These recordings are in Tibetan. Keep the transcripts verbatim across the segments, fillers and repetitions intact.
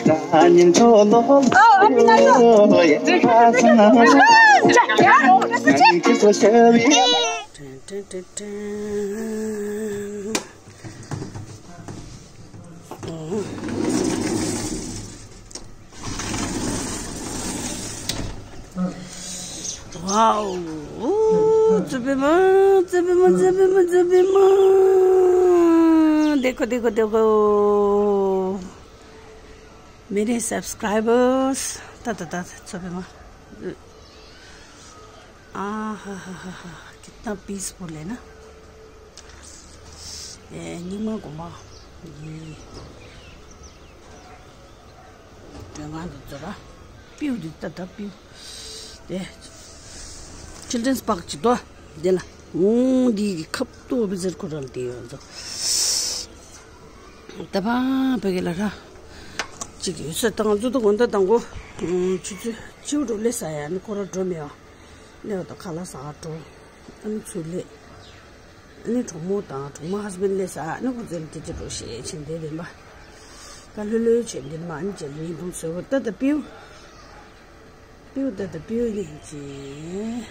Wow. Ooh, ཙི་པི་མ། ཙི་པི་མ། ཙི་པི་མ། ཙི་པི་མ། देखो, देखो, देखो। मेरे subscribers। ད་ད་ད། ཙི་པི་མ། आ हा हा हा हा। कितना पीसफुल है ना। ए, ཉི་མ་དགོང་མོ། ཡི། དེ་ང་འདི་ཚོ་ར། པིའུ་འདི་ད་ད་པིའུ། དེ། Children's Park ཅིག་དོ། དེ་ལ། འོང་འདི་གི་ཁབ་ཏོ་བི་ཟེར་ཁོ་ར་ལ་དེ་ཡོད་ཚོ། ད་པ་བེ་གེ་ལ་ར། ཅིག་ཡོད་ས་དང་ཚོ་དང་གོན་ད་དང་གོ། ཆུ་ཚོད་བཅུ་དྲུག་ལས་ས་ཡ་ནི་ཁོ་ར་འགྲོ་མེད་ཨ། ནས་འོ་ད་ཁ་ལག་ཟ་འགྲོ། ཨ་ནི་ཚུར་སླེབས། ཨ་ནི་གྲོགས་མོ་དང་གྲོགས་མོ་husband སླེབས་ས་ཨ་ནི་ཁོ་ཚོའི་དེ་ཅི་འགྲོ་ཞེས་བྱས་འདི་རེད་མ། ད་ལྷོད་ལྷོད་བྱས་འདི་མ་ཨ་ནི་རྗེས་ལ་ཉིན་གུང་ཟོས་པ་ད་ད་པིའུ། པིའུ་ད་ད་པིའུ་ཡིན་ཅེས།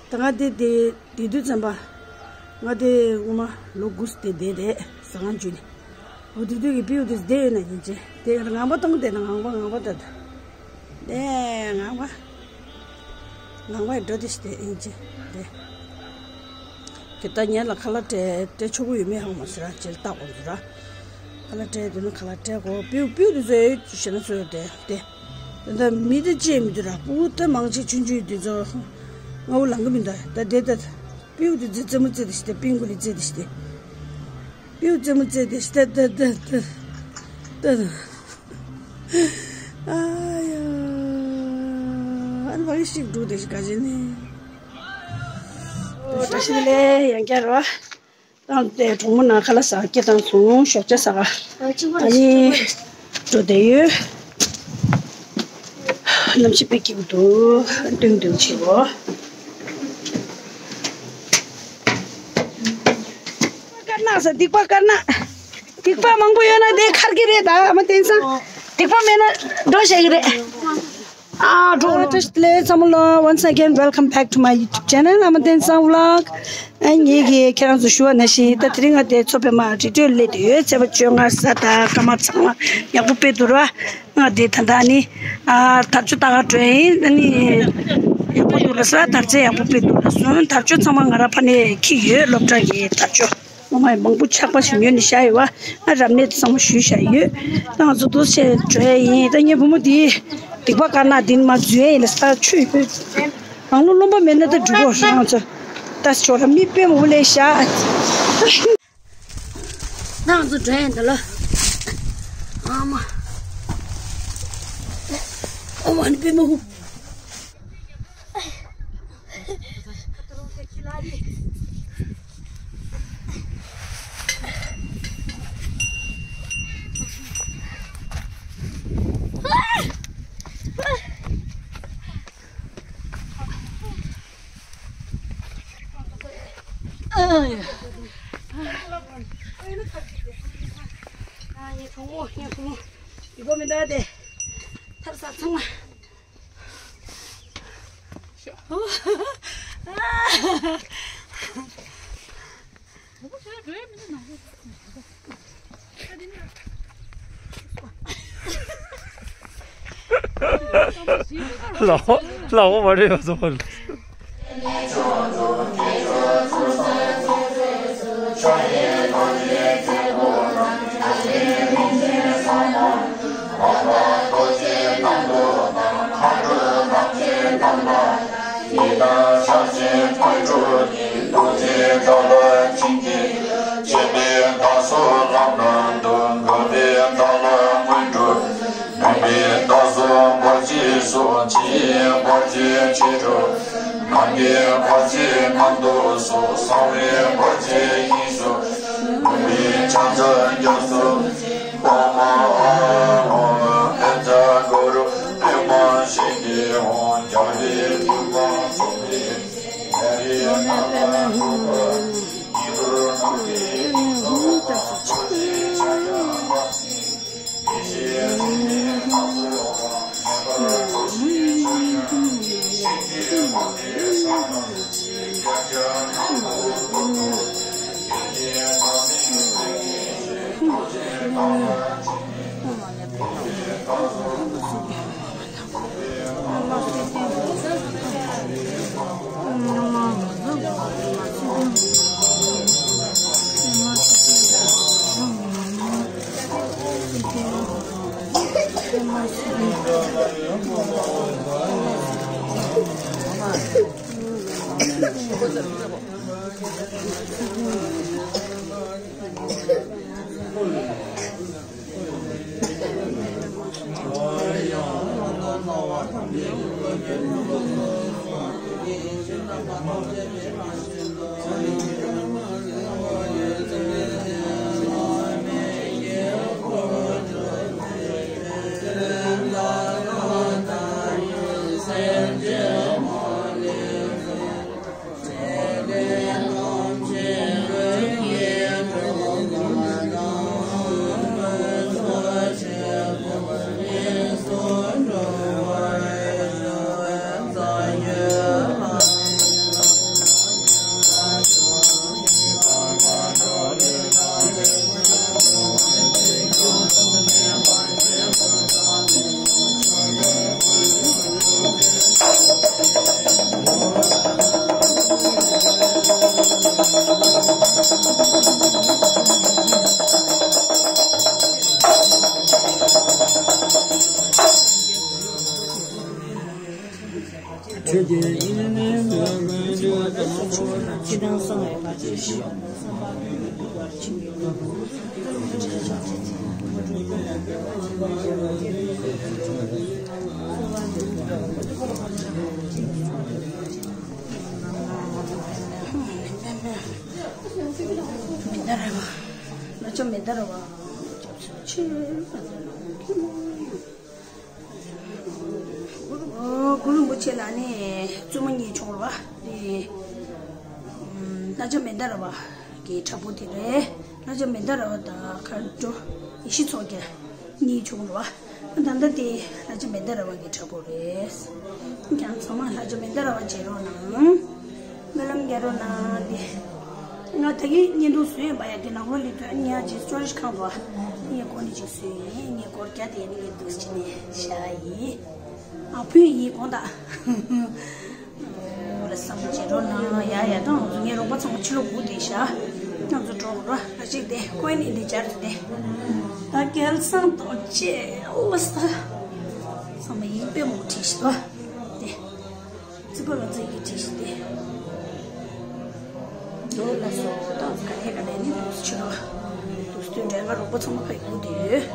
ད་ང་དེ་དེ་དེ་དུས་ཙམ་པ། ང་དེ་སྔོན་མ་ལོ་དགུ་དེ་དེ་རེད་ཟ་ཁང་བརྒྱུད་ནས། འོ་དེ་དུས་ཀྱི་པིའུ་དེ་བསྡད་ཡོད་ན་ཡིན་ཅེ། དེ་ངང་པ་གཏོང་དེ་ན་ངང་པ་ངང་པ་ད་ད། དེ་ངང་པ། ངང་པ་འགྲོ་དེ་ཞིག་དེ་ཡིན་ཅེ་དེ། ཁྱེད་ད་ཉལ་ལ་ཁ་ལག་སྤྲད་སྤྲད་ཆོག་གི་ཡོད་མེད་ཧང་མ་ཟེར་ར་ཅེ་ལ་བལྟ་དགོས་འདུག་ར། ཁ་ལག་སྤྲད་དུས་ན་ཁ་ལག་སྤྲད་དགོས་པིའུ་པིའུ་དེ་ཚོ་ཡོད་ཞེ་ན་ཚོ་ཡོད་དེ་དེ། ད་མི་དེ་ཅེས་མི་འདུག་ར་སྤུ་གུ་ད་མང་ཆེ་ཆུང་ཆུང་དེ་ཚོ། ང་འུ་ལང་གི་མི་འདུག་ད་དེ་ད། པིའུ་དེ་རྩེད་མོ་རྩེ་དེ་ཞིག་དེ་པིང་གོ་ལི་རྩེ་དེ་ཞིག་དེ། པིའུ་རྩེད་མོ་རྩེ་དེ་ཞིག་དེ་ད་ད་ད་ད། ཨ་ཡ། ཨ་ནི་བ་གི་ཞིག་འགྲོ་དེ་ཞིག་ག་ཅེ་ནི། ཨོ་བཀྲ་ཤིས་བདེ་ལེགས་ཡང་བསྐྱར་རོ། ད་ལྟའི་གྲོགས་མོ་ནང་ཁ་ལག་ཟ་སྐྱེ་དང་སོང་ཞོགས་ཇ་ཟ་ག་ཨ་ནི་འགྲོ་བསྡད་ཡོད། གནམ་གཤིས་དཔེ་སྐྱིད་པོ་འདུག་སྟོན་སྟོན་བྱེད་འོ། དཀར་ནག་ཟ་སྡིག་པ་དཀར་ནག་སྡིག་པ་མང་པོ་ཡོད་ན་དེ་ཁར་གི་རེད་ད་ཨ་མ་བསྟན་སང་། སྡིག་པ་མེད་ན་འགྲོ་བྱེད་གི་རེད། ཨ་འགྲོ་ལོ། བཀྲ་ཤིས་བདེ་ལེགས་ཚང་མ་ལ། Once again welcome back to my YouTube channel. ཨ་མ་བསྟན་སང་vlog. ཨ་ངེད་ཀྱིས་ཁྱེད་རང་ཚོ་ཞུ་བ་ནང་བཞིན་ད་དེ་རིང་ང་དེ་མཚོ་པདྨ་རི་ཁྲོད་སླེབས་བསྡད་ཡོད། ཚེས་པ་བཅོ་ལྔ་གཟའ་ཟླ་སྐར་མ་ཚང་མ་ཡག་པོ་དཔེ་འདུག་ར། ང་དེ་ད་ལྟ་ནི་ཨ་དར་ལྕོག་ལྟ་ག་འགྲོ་ཡིན། ཨ་ནི་ཡག་པོ་འདུག་ལ་ས་དར་ཚད་ཡག་པོ་དཔེ་འདུག་ལ་སོང་། དར་ལྕོག་ཚང་མ་ང་རང་ཕ་ནས་འཁྱེར་ཡོད། སློབ་གྲྭ་གི་དར་ལྕོག་ངོ་མ་མང་པོ་ཆག་པ་ཞིག་ཉོས་ནས་བཞག་ཡོད་པ། ཨ་རབ་གནས་དེ་ཚང་མ་ཞུས་བཞག་ཡོད། ད་ང་ཚོ་འདུག་སེ་འགྲོ་ཡ་ཡིན། ད་ངའི་བུ་མོ་དེ་སྡིག་པ་དཀར་ནག་འདི་ནི་མ་འཛུལ་ཡ་ཡིན་ལ་ས་ཆུ་ཡོད། ནང་ལོ་རློན་པ་མེད་ན་ད་འགྲིག་གོ་ང་ཚོ། ད་ཞོར་ལ་མི་དཔེ་མང་པོ་སླེབས་ཤག་ད་ང་ཚོ་འགྲོ་ཡ་ཡིན་ད་ལ། ཨ་མ། ཨོ་མ་ནི་དཔེ་མང་པོ། ཡེ་གྲོགས་མོ་ཡེ་གྲོགས་མོ། ཡི་གོ་མི་འདའ་དེ། ཐར་ས་ཚང་མ། ལའོ་ལའོ་མ་རེད་པ་ཚོ། མེ་ད་ར་བ། ན་ཆ་མེ་ད་ར་བ། ཆེ། ཨོ། གུ་རུ་རིན་པོ་ཆེ་ལ་ནི་བཙུན་མོ་གཉིས་བྱུང་ར་བ། དེ་ན་ཆ་མེ་ད་ར་བ་གི་དྲག་པོ་དེ་རེད། ན་ཆ་མེ་ད་ར་བ་དང་མཁའ་འགྲོ་ཡེ་ཤེས་མཚོ་རྒྱལ་གཉིས་བྱུང་ར་བ། ད་ལྟ་དེ་ན་ཆ་མེ་ད་ར་བ་གི་དྲག་པོ་རེད། ཁྱེད་ཚང་མ་ན་ཆ་མེ་ད་ར་བ་མཇལ་རོགས་གནང་། སྨོན་ལམ་རྒྱག་རོགས་གནང་། དེ་ང་ད་གིན་བརྙན་ཐུང་བཟོས་ཡིན་པ་ཡ། དེ་ནང་ལོགས་ལ་དོན་ཉག་ཅིག་སི་ཊོ་རེཇ་ཁང་དུ་ངས་སྒོ་ནས་ཅིག་བཟོས་ཡིན། ངས་སྒོར་བརྒྱ་དེ་ནས་ངས་འདུག་སེ་བྱས་ནས་བཞག་ཡིན། ཨ་ཕུ་ཡིན་དགོངས་དག་ཨོ་ལ་བསམ་བློ་བྱེད་རོགས་གནང་། ཡ་ཡ། ད་ང་ཚོ་ངའི་རོགས་པ་ཚང་མ་ཕྱི་ལོགས་སྒུག་བསྡད་ཤག་ང་ཚོ་འགྲོ་དགོས་ར། ཨ་ཅིག་དེ་ཀོན་ནི་འདི་སྦྱར་ཏེ་དེ་ད་སྐལ་བཟང་དང་བཅས་ཨོ་ལ་ས་ཚང་མ་ཡིན་པས་མོ་བྲིས་ཤག་དེ། རྩིག་པ་ལ་རྩིག་གི་བྲིས་ཤིག་སྟེ། འདོད་ལ་སོགས་ཏང་ག་ལེ་ག་ལེ་ནི་འདུག་ཕྱི་རོ། འདུག་སྟེ་འདྲ་ང་རོགས་པ་ཚང་མ་ཕ་གི་འདུག་སྟེ་ཡོད།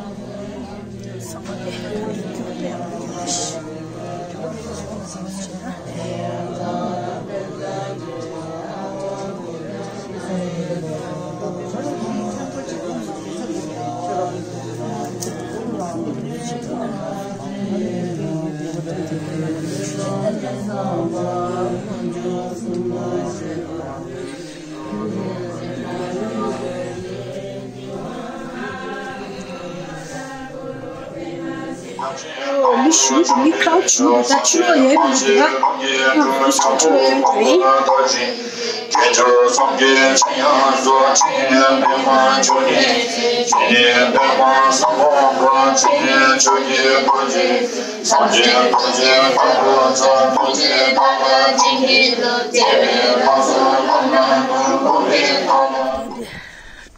ས་མ་ལེ་ཁ་ལེ་ཁྱུག་པའི་ཨ་མ་ཁྱུག་ཤི། མི་ཞུ་མི་ཁྲའོ་ཆུ་ད་ཆུ་ལོ་ཡོད་མི་འདུག་ཨ། ཨ་ཆུ་ལོ་ཡོད་མི་འདུག་ཨ།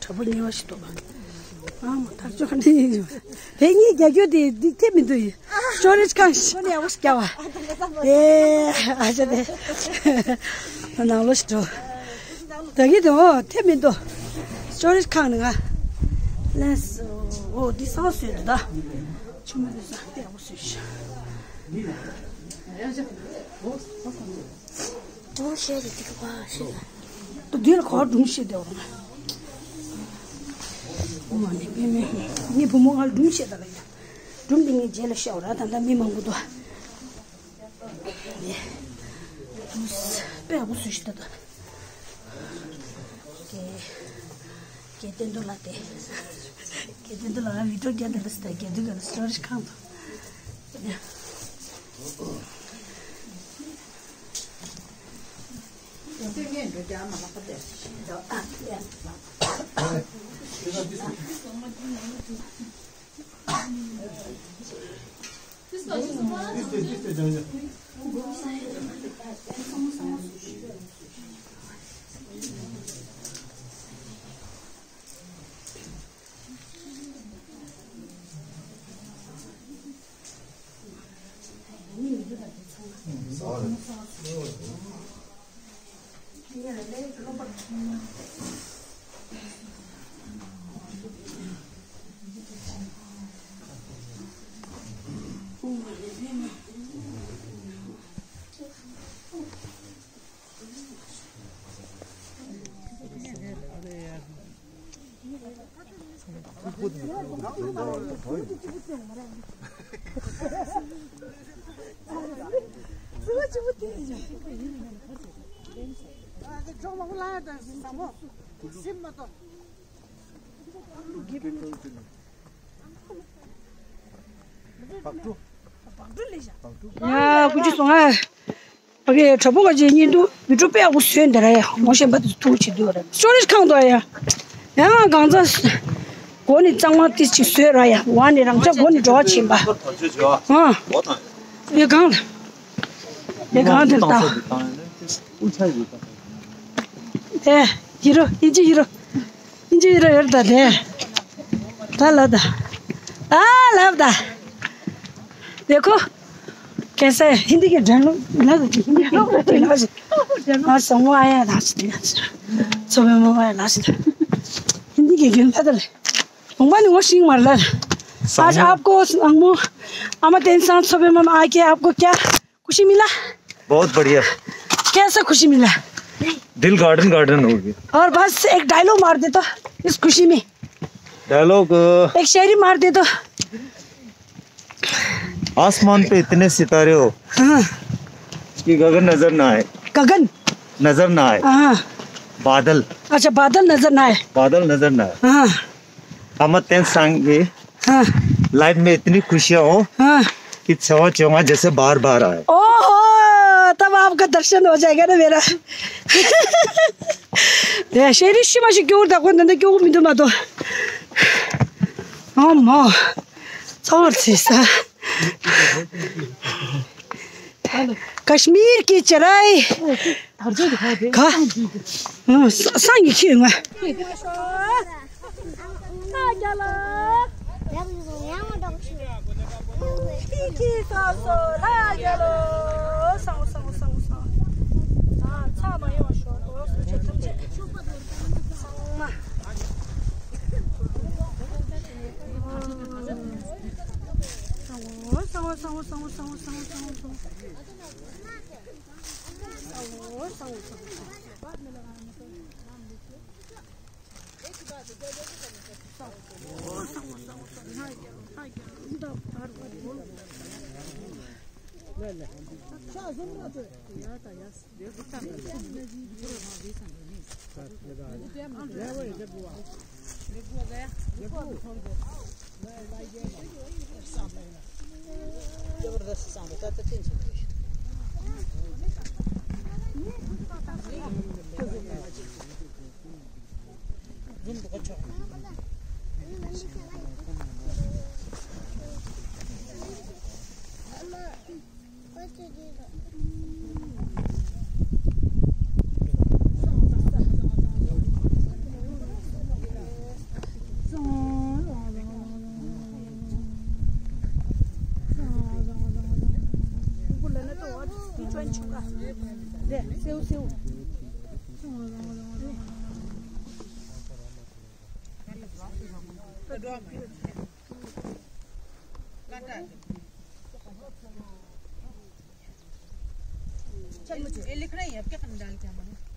དྲ་འབུ་ཉེ་བ་ཞིག་འདུག་ཨ་མ་ཐག་ཆོད་ནི་ཡིན། དེ་གཉིས་རྒྱ་རྒྱུ་དེ་དེ་ཐེབས་མི་འདུག་ཡིན། ཤོ་རེ་ཁང་ཞིག་ནས་ཡག་པོ་ཞིག་རྒྱབ་པ། དེ་ཨ་ཅག་དེ་ནང་ལོགས་ཤིག་འགྲོ། ད་གི་དེ་འོ་ཐེབས་མི་འདུག་ཤོ་རེ་ཁང་ནས་ང་ལན་སོ། འོ་འདི་ས་བཟོས་འདུག་ད། ཆུ་མོ་འདི་ས་དེ་ཡག་པོ་བཟོས་ཤག་འདུག་ཤེས་རེད་འདུག་པ་ཤེས། ད་འདི་ལ་ག་བ་སྒྲུང་བཤད་བསྡད་པ་རེད། ཨོ་མ་ནི་པི་མི་ངའི་བུ་མོ་ང་ལ་སྒྲུང་བཤད་ད་ལ་ཡ། སྒྲུང་འདི་ངའི་རྗེས་ལ་བཤད་པ་ར། ད་ལྟ་མི་མང་པོ་འདུག་དཔེ་ཡག་པོ་བཟོས་ཤག་ད་ད། ཀེ་ཀེ་བསྟན་རྡོར་ལགས་དེ། ཀེ་བསྟན་རྡོར་ལགས་ང་བི་ཌིའོ་རྒྱག་འདི་ལ་སི་ད་རྒྱག་འདི་ག་ལ་སི་ཊོ་རེཇ་ཁང་དུ། ཡ། ཀུན་སྤྱོད་སོང་ཨ། ཨ་ཀེ་གྲོགས་པོ་ག་ཅིག་གཉིས་འདུག་མི་འགྲོ་དཔེ་ཡག་པོ་བཟོས་འདི་ར་ཡ། ངོ་ཤེས་པ་དེ་ཐུག་བྱེད་འདུག་ར། ཤོ་རིས་ཁང་དུ་ཡ། ཡང་གང་ཚ་སྒོ་ནི་གཙང་མ་ཏིས་ཅིག་བཟོས་ར་ཡ། ཝ་ནི་རང་ཅག་སྒོ་ནི་འགྲོ་བ་ཕྱིན་པ། ཨ། ཡ་གང་། ཡ་གང་དེར་ལྟ། དེ་ཡི་རོ་ཡིན་གྱི་ཡི་རོ། ཡིན་གྱི་ཡི་རོ་ཡོད་ད་དེ། ད་ལ་ད། ད་ལ་ད། देखो कैसा है हिंदी के ढंग। हिंदी के ढंग। हाँ समूह आया था। सुबह में आया था। हिंदी के गिन था। अंगमा ने वो सिंग मार ला। आज आपको अंगमो अमा टेंशन सुबह में आके आपको क्या खुशी मिला? बहुत बढ़िया। कैसा खुशी मिला? दिल गार्डन गार्डन हो गया। और बस एक डायलॉग मार दे तो इस खुशी में। डायलॉग? एक शायरी मार दे तो। आसमान पे इतने सितारे हो हाँ। कि गगन नजर ना आए। गगन? नजर ना आए। हाँ। बादल। अच्छा, बादल नजर ना आए। बादल नजर ना आए। हाँ। हम तेन संग हाँ। लाइफ में इतनी खुशियां हो हाँ। कि छवा चौवा जैसे बार बार आए। ओहो, तब आपका दर्शन हो जाएगा ना मेरा। 야 ཤེས་རིག་ཤི་མ་ཤི་སྐྱོ་བོ་དག་པ་འདི་འདྲ་སྐྱོ་བོ་མི་འདུག་མ་གཏོགས། ཨོ་མོ། ཚོར་ཚེ་ས། कश्मीर की चराई। ག་ཨ། ས་སང་གི་ཁྱི་ང་། ཁྱི་ཁྱི་སོ་སོ་ལ་རྒྱལ་ལོ། སང་སང་སང་སང་། ཨ་ཚ་མ་ཡོང་ཤོག་གོ་སུ་ཆེ་ཐམས་ཅད་ཚང་མ། སང་སང་སང་སང་།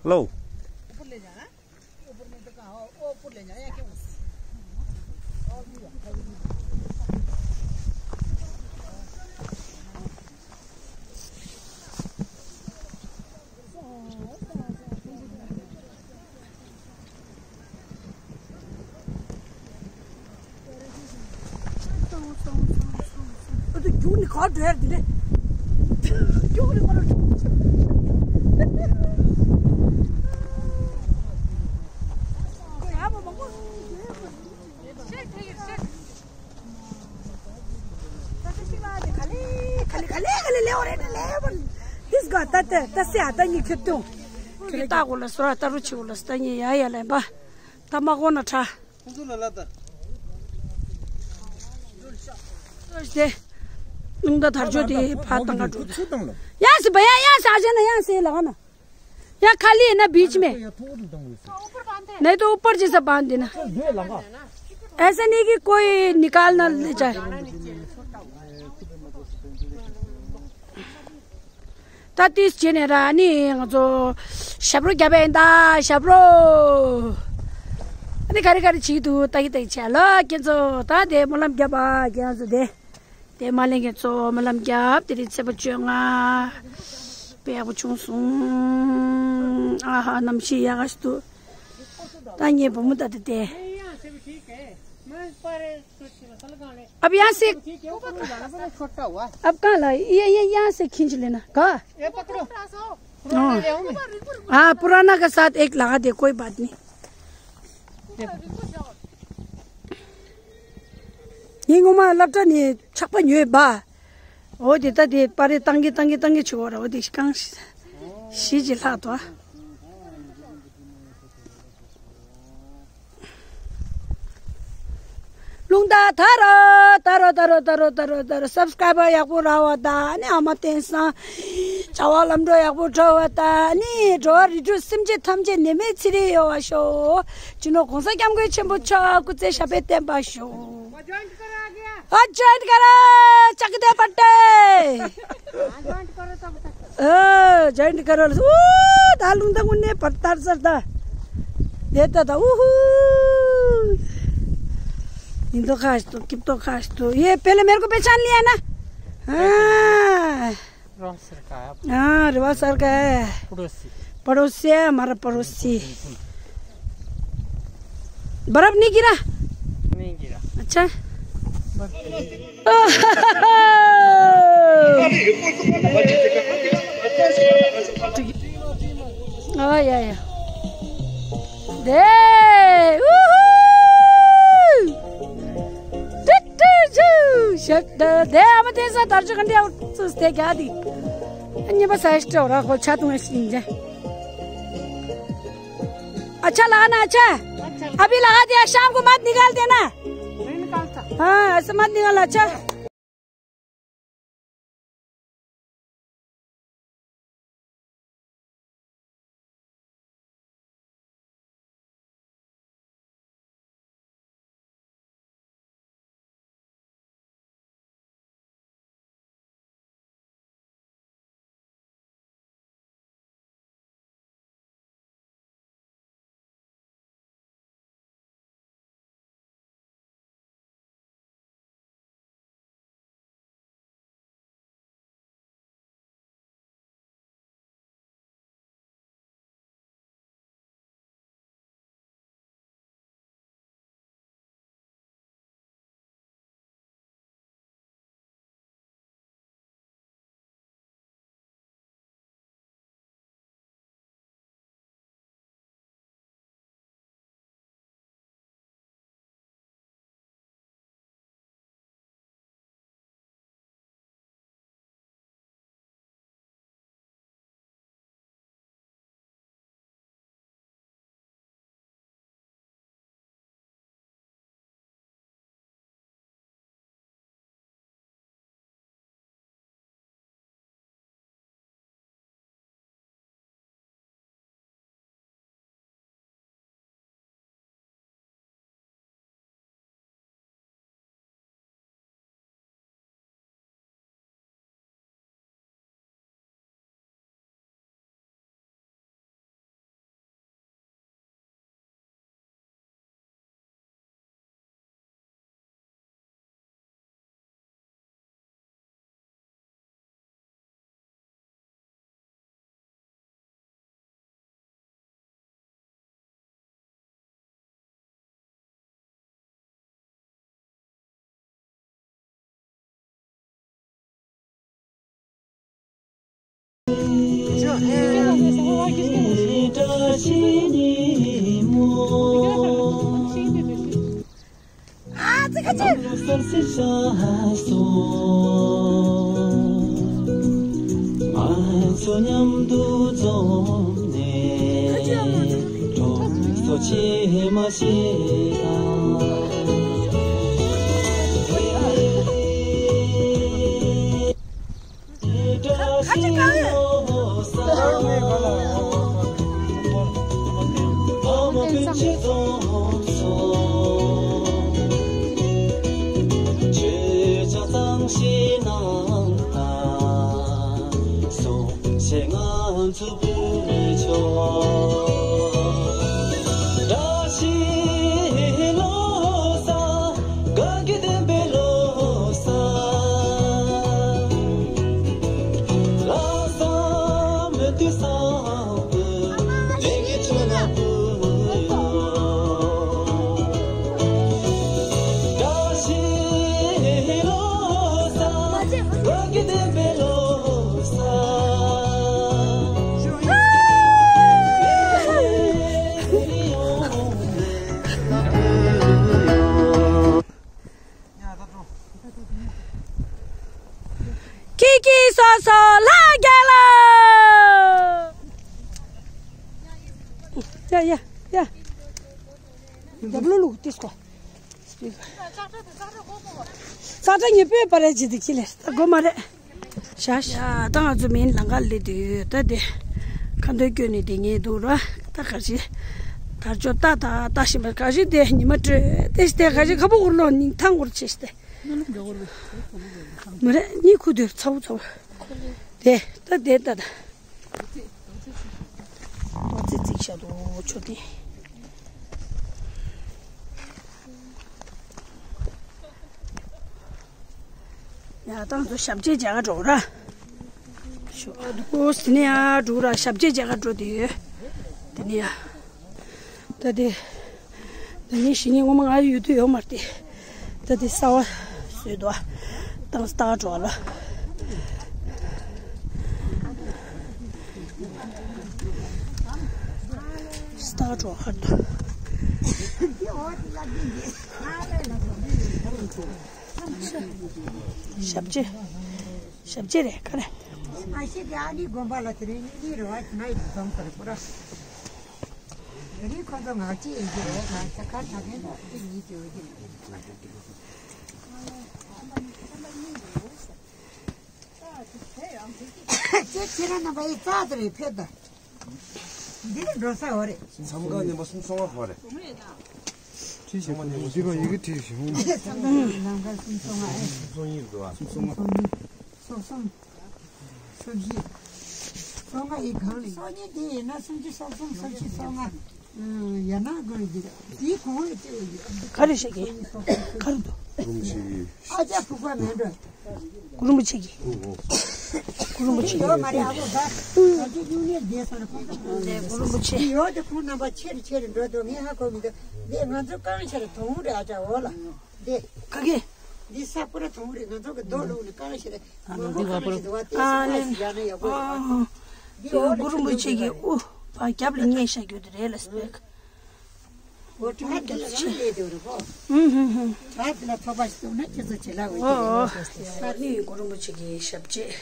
हेलो। ཨ་ཏུ་རྒྱུག་ནི་ག་འགྲོ་ཡར་དེ་ནས། རྒྱུག་ནི་མ་རུ་འགྲོ། ཁོ་ཡ་མ་མང་པོ། ད་ད་ཤི་ལ་དེ་ག་ལེ་ག་ལེ་ག་ལེ་ག་ལེ་ལེའོ་རེད་ལེའོ། ཏིས་ག་ད་ད་ད་སེ་ཨ་ད་ཉི་ཁྱོད་ཏུ། ཁྱོད་ཀྱི་ལྟ་གོ་ལ་སོ་ར་ད་རུ་ཆི་གོ་ལ་སྟ་ཉི་ཡ་ཡ་ལེན་པ། ད་མ་གོ་ན་ཁྲ། ཁོང་ཚོ་ལ་ལ་ད། སྟོད་དེ། རླུང་རྟ་དར་ལྕོག་དེ་ཕར་བཏང་ག་འགྲོ། ཡང་སི་བ་ཡང་ཡང་ས་ཨ་ཅེ་ན་ཡང་སི་ལ་ག་ན། या खाली है ना बीच में। नहीं तो ऊपर जैसा बांध देना। ऐसा नहीं कि कोई निकाल ना ले जाए। ད་ཏིས་བྱས་ནས་ར་ནི་ང་ཚོ་ཞབས་བྲོ་རྒྱབ་པ་ཡིན་ད། ཞབས་བྲོ། ཨ་ནི་ག་རེ་ག་རེ་བྱེད་ཀྱི་འདུག་ལྟ་གི་ལྟ་གི་བྱས་ལ་ཁྱེད་ཚོ་ད་དེ་སྨོན་ལམ་རྒྱབ་པ་ཁྱེད་ཚོ་དེ། དེ་མ་ལེན་མཁན་ཚོ་སྨོན་ལམ་རྒྱབ། དེ་རིང་ཚེས་པ་བཅོ་ལྔ། དཔེ་ཡག་པོ་བྱུང་སོང་། ཨ་ཧ་གནམ་གཤིས་ཡག་ག་ཞིག་འདུག་ད་ངའི་བུ་མོ་ད་དེ་དེ། अब यहाँ से। अब कहाँ ला? ये, ये यहाँ से खींच लेना। कहाँ? हाँ, पुराना का साथ एक लगा दे, कोई बात नहीं। ངས་ངོ་མ་སློབ་གྲྭ་ནས་ཆག་པ་ཉོས་པ། འོ་དེ་ད་དེ་པར་རིས་བཏང་གི་བཏང་གི་བཏང་གི་བྱེད་དགོས་ར། འོ་དེ་རྐང་བཞི་ཅིག་ལྷག་འདུག་རླུང་རྟ་དར་རོ་དར་རོ་དར་རོ་དར་རོ་དར་རོ་དར་རོ། སབ་སི་ཀ་རའི་བར་ཡག་པོ་རག་པ་དང་ནི་ཨ་མ་བསྟན་སང་བྱ་བ་ལམ་འགྲོ་ཡག་པོ་འགྲོ་བ་དང་ནི་འགྲོ་བ་རིགས་དྲུག་སེམས་ཅན་ཐམས་ཅད་ནད་མེད་ཚེ་རིང་ཡོང་བ་ཤོག་སྤྱི་ནོར་གོང་ས་སྐྱབས་མགོན་ཆེན་པོ་མཆོག་སྐུ་ཚེ་ཞབས་པད་བརྟན་པ་ཤོག་ཨ་ཇོ་ཨིན་ཊི་ཀ་རོ། ཅག་དེ་པ་ཏེ། ཨ་ཇོ་ཨིན་ཊི་ཀ་རོ། ཨུ་ད་རླུང་རྟ་དངོས་གནས་པར་ཏར་ཟེར་ད། དེ་ད་ད་ཨུ་ཧུ། ཉིན་ཐོ་ཁ་ཞིག་ཏུ་སྐྱིབས་ཐོ་ཁ་ཞིག་ཏུ་ཡེ་པེ་ལེ་མེར་ཀོ་པེ་ཆ་ན་ལི་ཡ་ན། ཨ། रिवाज सरकार। हाँ, रिवाज सरकार है। पड़ोसी। पड़ोसी है हमारा, पड़ोसी। बर्फ नहीं गिरा? नहीं गिरा। अच्छा। हाँ, या, या। दे, उहू। ཏུ་ཏུ་ཇུ། ཤ་ཏ་དེ་ཨ་མ་དེ་ས་དར་ཆུ་ག་འདྲ་ཡོད་ཚུལ་དེ་ག་དེ། ཨ་ཉི་མ་ས་ཤ་ཏོ་ར་ཁོ་ཆ་ཏུང་ཨེ་ཤིན་ཇེ། अच्छा लगा ना, अच्छा। अभी लगा दिया, शाम को मत निकाल देना। नहीं निकालता। हाँ, ऐसे मत निकाल, अच्छा। ང་ཚོ་མཉམ་དུ་འཛོམས་ནས་སྤྲོ་སོ་ཆེ་མ་ཞེས་དང་། ཞེས་གནང་དང་། གསུང་བཤད་ང་ཚོ་ཕུལ་ཆོག་བཀྲ་ཤིས་ལོ་གསར། དགའ་སྐྱིད་ལྡན་པའི་ལོ་གསར། ལྷག་བསམ་མི་མཐུན་བསམ་པའི་ལས་ཀྱི་ཚོགས་རྣམས་ཕུལ་ཡོད། བཀྲ་ཤིས་ལོ་གསར། དགའ་སྐྱིད་ལྡན་པའི་ལོ་གསར། ཁྱེད་ཀྱིས་སོ་སོ་ལྷ་རྒྱལ་ལ། ཡ་ཡ་ཡ། འདབས་ལོ་ལུག་ཏིས་ཀོ། ཙག་སྒྲ་ཉེ་པོའི་པ་རེད་ཅི་དེ་ཁྱི་ལེར་ད་དགོས་མ་རེད། ཤ་ཤ་ད་ང་ཚོ་མིན་ལང་ཀ་ལི་དུས་ད་དེ་ཁ་འདོན་སྐྱོན་ནི་དེ་ངེས་འདུག་ར། ད་ག་ཞིག་དར་ལྕོག་ད་ད་ད་ཞིམ་པ་ག་ཞིག་དེ་ཉི་མ་དྲོས་དེ་ཞིག་དེ་ག་ཞིག་ཁ་པོ་འུར་ལོ་ནིང་ཐང་འུར་ཆེ་ཞིག་དེ། མ་རེད་གཉིད་ཁུག་དུས་ཚ་བོ་ཚ་བོ། དེ་ད་དེ་ད་ད། ཏོག་ཙི་ཙིག་ཤ་དོ་ཆོ་དེ། ཡ་ཏང་ཚོ་ཞབས་རྗེས་མཇལ་ག་འགྲོ་ར། ཤོ་ཨ་དུ་ཀོ་སི་ནི་ཡ་འགྲོ་ར་ཞབས་རྗེས་མཇལ་ག་འགྲོ་དེ་ཡོད། དེ་ནི་ཡ། ད་དེ། ད་ནི་ཞི་ཉི་ངོ་མ་ང་ཡོད་དུ་ཡོད་མ་རེད་དེ། ད་དེ་གསར་བ་བཟོས་འདུག་ཏང་སི་ཏག་འགྲོ་ལ། སི་ཏག་འགྲོ་ཧར་དུ། ཞབས་རྗེས། ཞབས་རྗེས་རེད་ག་རེ། ཨ་ཤི་གི་ཨ་ནི་དགོན་པ་ལ་དེ་རིང་ནི་རེ་བ་ང་ཡི་འཛོམས་ཚར་པོ་ར། རི་ཁོ་ཚོ་ངག་ཅིག་ཡིན་གྱི་རེད་ང་ཚ་ཁ་ཁ་མཁན་དང་ཅིག་ཡིན་གྱི་འོ་དེ། ཁྱེད་ཁྱེད་རང་རྣམ་པ་ཡི་རྩ་དེ་རེད་ཕེབས་ད། འདི་ནི་འགྲོ་ས་འོ་རེད། མཚམས་ཁང་ནས་མ་སུམ་སོང་བ་འོ་རེད། ཁྲིད་ཞིག་འདི་ག་ཡི་གེ་ཁྲིད་ཞིག་འོང་། མཚམས་ཁང་ནས་ལམ་ཁ་སུམ་སོང་བ་ཨེ། སུམ་སོང་ཡིན་འདུག་ཨ། སུམ་སོང་བ། སུམ་སོང་། སོ་གསུམ། སོ་བཞི། སོ་ལྔ་ཡི་གང་ལ་སོ་གཉིས་དེ་ཡིན་ན་སུམ་ཅུ་སོ་གསུམ་སོ་བཞི་སོ་ལྔ། ཡ་ན་དགོས་འདི་དེའི་གོང་ལ་སྐྱེ་བ་ཡོད། ག་རེ་བཤད་ཀྱི་ག་རེ་འདུག་ཨ་ཅག་ཕུག་པ་མེད་འགྲོ། གུ་རུ་མུ་ཆེ་གི་གུ་རུ་མུ་ཆེ་གི་ཡོད་མ་རེད་ཨ་ཁུ་ད་ད་ཅི་ཡུལ་ནས་བསྡད་སོང་ན་ཁོང་ཚོ་གུ་རུ་མུ་ཆེ་ཡོད་དེ་ཁོང་རྣམ་པ་ཆེ་རུ་ཆེ་རུ་འགྲོ་འདུག་ངས་ཧ་གོ་མི་འདུག་འདི་ང་ཚོ་རྐང་ཆེ་རུ་དོང་རེད་ཨ་ཅག་འོ་ལ། འདི། ཁ་གི། འདི་ས་པུ་ར་དོང་རེད་ང་ཚོ་གི་རྡོ་ལུག་ནི་དཀར་ཞེ་རེད། ཨ་ནི་འདི་བ་པུ་ར། ཨ་ནི། ཨ་ནི། འདི་གུ་རུ་མུ་ཆེ་གི་དབུ་བ་རྒྱབ་ལ་བསྙེས་བཞག་རྒྱུ་དེ་རེད་ལ་སྤེག་འོ་དྲ་དེ་ལ་རང་ལས་དེ་རེད་གོ། ཧུམ་ཧུམ་ཧུམ། དྲ་དེ་ལ་ཐོབ་པ་ཞིག་བཙུགས་ན་ཁྱེད་ཚོ་བྱེད་ལ་འོ་དེ་རེད། ཨ་ནི་གུ་རུ་མུ་ཆེ་གི་ཞབས་རྗེས།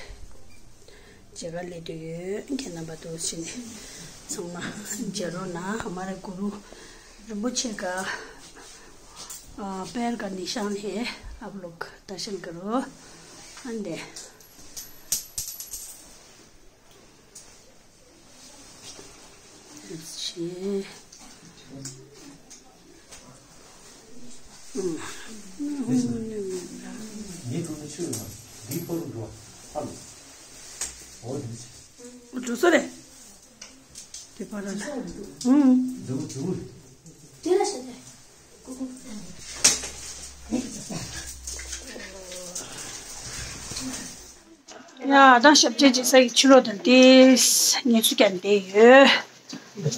མཇལ་ཁ་སླེབས་དུས་ཡོད་ཁྱེད་རྣམ་པ་དུ་ཕྱིན་ཚང་མ་མཇལ་རོགས་གནང་ཧ་མ་རེ་གུ་རུ་རིན་པོ་ཆེ་ག་ཨ་པེར་ག་ནི་ཤང་ཧེ་ཨབ་ལོག་ད་ཤང་ག་རོ། ཨན་དེ་ཤེ། འགྲོ་སོ་རེད། དེ་པར་ལ། ཨུམ། དེ་ལ་ཤེ་དེ། ཡ་ད་ཞབས་རྗེས་ཅིག་ས་ཡི་ཕྱི་ལོགས་དང་ཏིས་ངལ་གསོ་རྒྱག་བསྡད་ཡོད།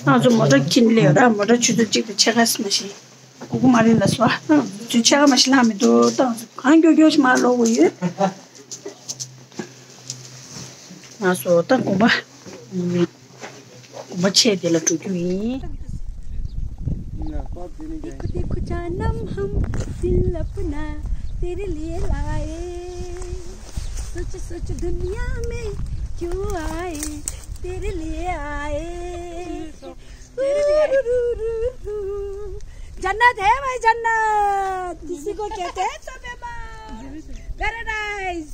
ང་ཚོ་མོ་ཊ་ཁྱེར་སླེབས་ཡོད་ར་མོ་ཊ་ཆུ་ཚོད་གཅིག་དང་ཕྱེད་ཀ་ཙམ་ཞིག་སྒུག་གི་མ་རེད་ལ་སོ། ང་ཚོ་ཕྱེད་ཀ་མ་ཞིག་ལྷག་མི་འདུག་ད་ང་ཚོ་གང་མགྱོགས་མགྱོགས་ཞིག་མར་ལོག་དགོས་ཡོད། ང་ཚོ་ད་དགོན་པ། དགོན་པ་ཆེ་དེ་ལ་འགྲོ་རྒྱུ་ཡིན། देखो देखो जानम हम दिल अपना तेरे लिए लाए। सोच सोच दुनिया में क्यों आए, तेरे लिए आए। जन्नत है भाई जन्नत, किसी को कहते हैं तो बेमार। Paradise.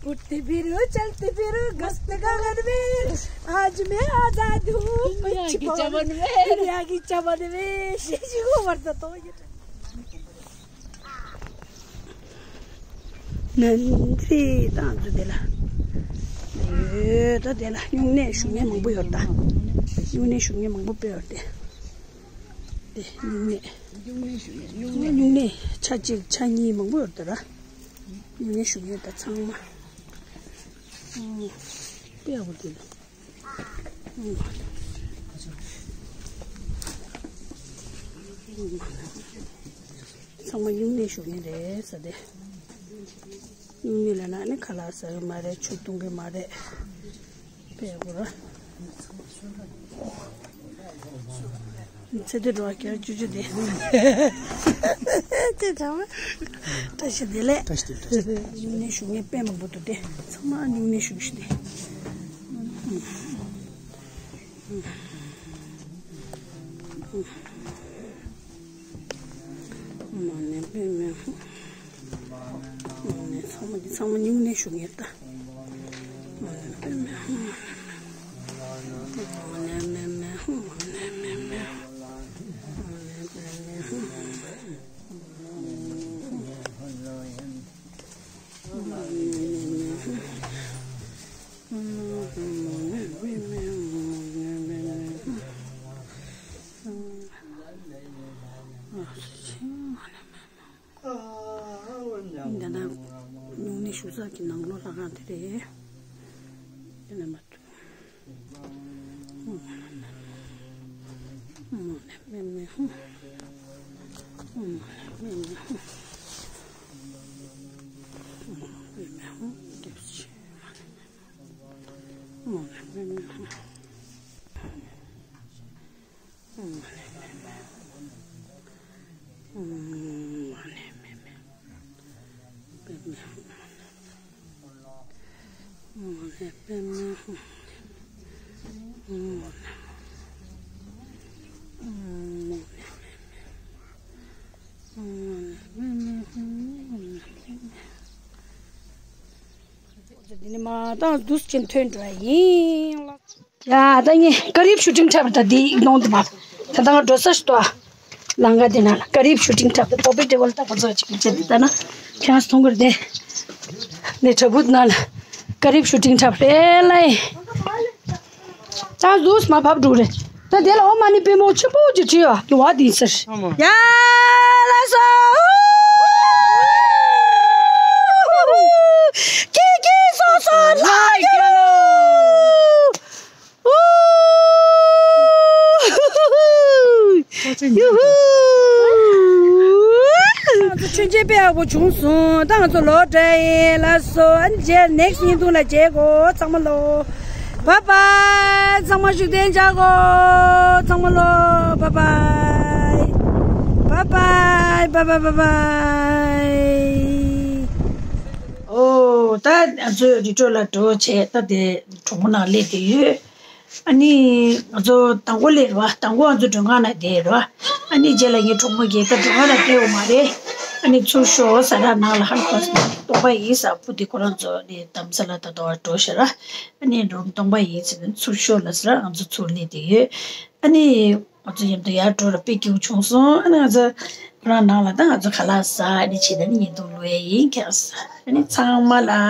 उठते फिरो, चलते फिरो, गश्त का गन में, आज मैं आजाद हूँ। दुनिया की चमन में। दुनिया की चमन में, शीशी को मरता तो ये। ནན་ཙི་ཏང་ཙི་དེ་ལ། ཡོད་ད་དེ་ལ་སྨྱུང་གནས་ཞུ་མཁན་མང་པོ་ཡོད་ད། སྨྱུང་གནས་ཞུ་མཁན་མང་པོ་དཔེ་ཡོད་དེ། དེ་སྨྱུང་གནས། སྨྱུང་གནས་ཆ་གཅིག་ཆ་གཉིས་མང་པོ་ཡོད་ད་ར། སྨྱུང་གནས་ཞུ་མཁན་ད་ཚང་མ། ཨོ། དཔེ་ཡག་པོ་དེ་ལ། ཚང་མ་སྨྱུང་གནས་ཞུ་མཁན་རེད་ཟེར་ཏེ། སྨྱུང་གནས་ལབ་ན་ནི་ཁ་ལག་ཟ་གི་མ་རེད། ཆུ་འཐུང་གི་མ་རེད། དཔེ་ཡག་པོ་ར། ཚེ་འདི་འགྲོ་བ་བསྐྱལ་བཅུ་བཅུ་དེ། དེ་འདྲ་བ། བཀྲ་ཤིས་བདེ་ལེགས། བཀྲ་ཤིས་བདེ་ལེགས། སྨྱུང་གནས་ཞུ་མཁན་དཔེ་མང་པོ་འདུག་སྟེ། ཚང་མ་སྨྱུང་གནས་ཞུ་ཤི་སྟེ། མ་ཎི་པདྨེ་ཧཱུྃ། མ་ཎི་ཚང་མ་འདི་ཚང་མ་སྨྱུང་གནས་ཞུ་མཁན་ད། མ་ཎི་པདྨེ་ཧཱུྃ། མ་ཎི་པདྨེ་ཧཱུྃ། མ་ཎི་པདྨེ་ཧཱུྃ། མ་ཎི་པདྨེ་ཧཱུྃ། འདི་ན་སྨྱུང་གནས་ཞུ་ས་ཀྱི་ནང་ལོགས་ལྷ་ཁང་དེ་རེད། འདི་ན་མ་ཐུབ། འདི་ནི་མ་དང་དུས་ཆེན་ཐོན་འགྲོ་ཡ་ཡིན་ལ། ཡ་ད་ངས་ཀ་རིབ་ཤུ་ཊིང་འཁྲབ་ད་འདི་ཡིག་ནང་དུ་མ། ད་ད་ང་འགྲོ་ས་ཞིག་ཏོ། ལང་ཀ་དེ་ན་ཀ་རིབ་ཤུ་ཊིང་འཁྲབ་ད་ཏོ་པི་ཊེ་བལ་ད་ཁོ་ཚོ་ཅིག་བྱེད་དེ་ད་ན་ཁྱེད་རང་ཚོ་མཐོང་གི་རེད་དེ། ནས་དྲ་འབུ་ན་ལ་ཀ་རིབ་ཤུ་ཊིང་འཁྲབ་རེད་ལ་ཡི། ད་ཟུག་མ་ཕབ་འགྲོ་རེད། ད་དེ་ལ་ཨོཾ་མ་ཎི་པདྨེ་ཆེན་པོ་ཅིག་བྲིས་ཡོད་དུ་བ་དེ་ཟེར། ཡ་ལ་སོ། ཀི་ཀི་སོ་སོ་ལ་ཡ། ཡུ་ཧུ། ང་ཚོ་མཆོད་མཇལ་དཔེ་ཡག་པོ་བྱུང་སོང་། ད་ང་ཚོ་ལོག་འགྲོ་ཡིན་ལ་སོ། ཨ་ནི་རྗེས་ནེག་སི་ཊི་བརྙན་ཐུང་ལ་མཇལ་གོ། ཚང་མ་ལོ། བཱའི་བཱའི། ཚང་མ་བཞུགས་གདན་འཇགས་གོ། ཚང་མ་ལོ། བཱའི་བཱའི། བཱའི་བཱའི། བཱའི་བཱའི། བཱའི་བཱའི། ཨོ། ད་ང་ཚོ་རི་ཁྲོད་ལ་འགྲོ་བྱས་ད་དེ་གྲོགས་པོ་ནང་སླེབས་བསྡད་ཡོད། ཨ་ནི་ང་ཚོ་དང་པོ་སླེབས་རེད་བ། དང་པོ་ང་ཚོ་མགྲོན་ཁང་ནང་བསྡད་རེད་བ། ཨ་ནི་རྗེས་ལ་ངའི་གྲོགས་མོ་གིས་ད་མགྲོན་ཁང་ནང་བསྡད་ཡོད་མ་རེད། ཨ་ནི་ཚུར་ཤོག་ཟེར་ར། ནང་ལ་ཧར་ཁོ་སི་སྟོང་པ་ཡིན་ཟེར། བུ་དེ་ཁོ་རང་ཚོ་ནི་དྷ་རམ་ས་ལ་ད་དོ་བར་འགྲོ་ཤག་ར། ཨ་ནི་འགྲོ་སྟོང་པ་ཡིན་ཟེར་ནས་ཚུར་ཤོག་ལ་ཟེར་ར། ང་ཚོ་ཚུར་སླེབས་བསྡད་ཡོད། ཨ་ནི་ང་ཚོ་མཉམ་དུ་ཡར་འགྲོ་ར་དཔེ་སྐྱིད་པོ་བྱུང་སོང་། ཨ་ནི་ང་ཚོ་ཁོ་རང་ནང་ལ་ད་ང་ཚོ་ཁ་ལག་ཟ། ཨ་ནི་བྱས་ད་ནི་བརྙན་ཐུང་བླུག་ཡས་ཡིན་ཁྱེད་རང་ཚོ། ཨ་ནི་ཚང་མ་ལ་ཨ་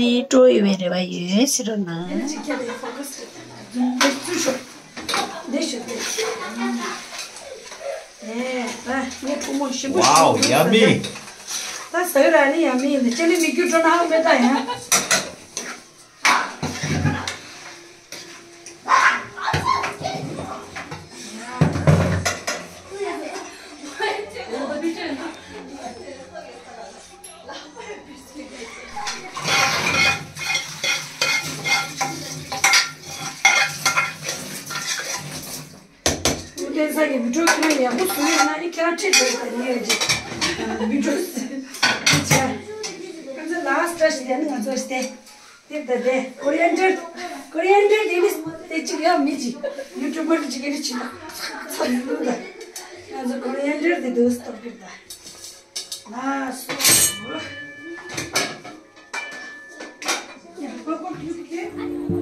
ནི་སྤྲོ་ཡོད་པའི་རེ་བ་ཡོད་ཟེར་རོགས་གནང་། ཨེ་ནི་ཅིག་ཁྱེར་ཏེ་ཕོ་ཀ་སི་རེད། འདི་ཚུར་ཤོག་འདི་ཤོག་འདི། ཨེ་ད་ངའི་གྲོགས་མོ་ཞིམ་པོ་ཞིམ་པོ། Wow, yummy. ད་ཟ་ཡོད་ར། ཨ་ནི་ཡ་མི་ཡིན་ན་ཅི་ལི་མི་རྒྱུ་འགྲོ་ན་ཧ་མེད་ད་ཡ། ལྷུན་ལྡན་ས་ཀྱི་བི་ཌིའོ་ཁྱེད་རང་ཡག་པོ་བཟོས་ཡོད་ན་ཨི་ཁྱེད་རང་ཁྲིད་དགོས་ད་ནི་ཡོད་ཅིག་བི་ཌིའོ་བཟོས་ཆ། ཁྱེད་ཚོ་ལ་སི་ཊི་ཞིག་ཡ་ནི་ང་ཚོ་སྟེ། དེབ་ད་དེ་ཀོ་རི་ཨན་ཌར། ཀོ་རི་ཨན་ཌར་དེ་ནི་དེ་གཅིག་ཡང་མི་གཅིག་ཡུ་ཊུབ་པར་གཅིག་གིས་ནི་བྱིན་པ་ཚོ་ཡིན་ལུགས་ད། ང་ཚོ་ཀོ་རི་ཨན་ཌར་དེ་འདུག་སྟོར་གི་ད། ལ་སོ། ཡུག་སྟེ།